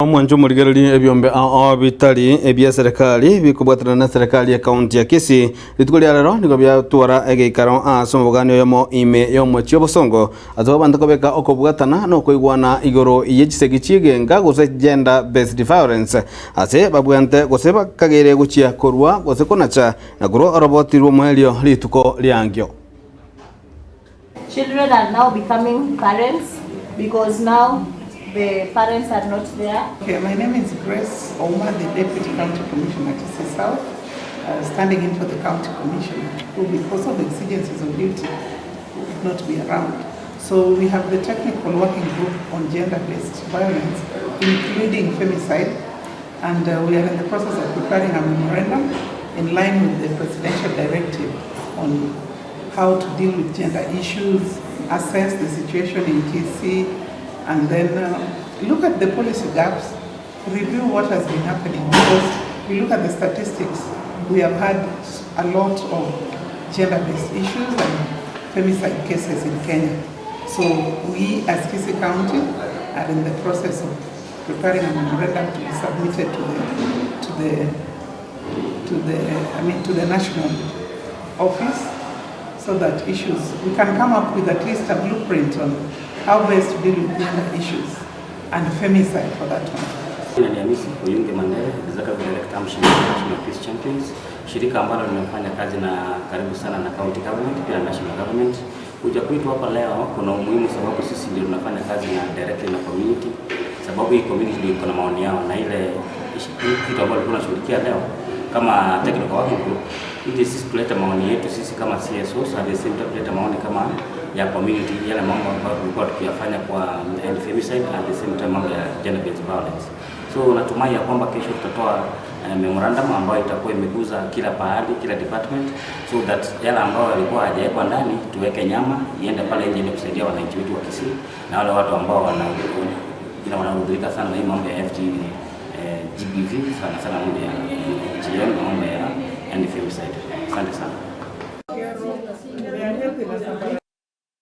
Omwancho omorigereria ebiombe ao bitari ebia eserekari bikobwaterana na eserekari y'ekaunti ya Kisii rituko ria rero nigo biatwara egeikaro ase omobogani oyomo ime y'omochie obosongo ase abanto kobeka okobwatana na okoigwana igoro ye chisegi chi'egenka gose gender based violence ase babwente gose bakagere gochia korwa gose konacha na korwa oroboti rw'omoerio rituko riangio. Children are now becoming parents because now the parents are not there. Okay, my name is Grace Ouma, the Deputy County Commissioner Kisii South, uh, standing in for the County Commissioner, who because of exigencies of duty could not be around. So we have the technical working group on gender-based violence, including femicide, and uh, we are in the process of preparing a memorandum in line with the presidential directive on how to deal with gender issues, assess the situation in Kisii, and then look at the policy gaps, review what has been happening. Because we look at the statistics, we have had a lot of gender-based issues and femicide cases in Kenya. So we as Kisii County are in the process of preparing a memorandum to be submitted to the I mean to the national office so that issues we can come up with at least a blueprint on how best to deal with gender issues and femicide for that matter. Jina ni Hamisi Oyunge Mandere, Executive Director Amshin National Peace Champions, shirika ambalo linafanya kazi na karibu sana na county government pia na national government. Kuja kwetu hapa leo kuna umuhimu sababu sisi ndio tunafanya kazi na directly na community, sababu hii community ndio iko na maoni yao na ile kitu ambayo tulikuwa tunashughulikia leo kama technical working group, ili sisi tulete maoni yetu sisi kama CSOs, at the same time tulete maoni kama ya community, yale mambo ambayo tulikuwa tukiyafanya kwa end femicide, at the same time mambo ya gender based violence. So natumai ya kwamba kesho tutatoa memorandum ambayo itakuwa imeguza kila pahali, kila department, so that yale ambayo yalikuwa hajawekwa ndani tuweke nyama iende pale nje ili kusaidia wananchi wetu wa Kisii na wale watu ambao wana wanahudhurika sana na hii mambo ya FG GBV sana sana mambo ya GM na mambo ya end femicide. Asante sana.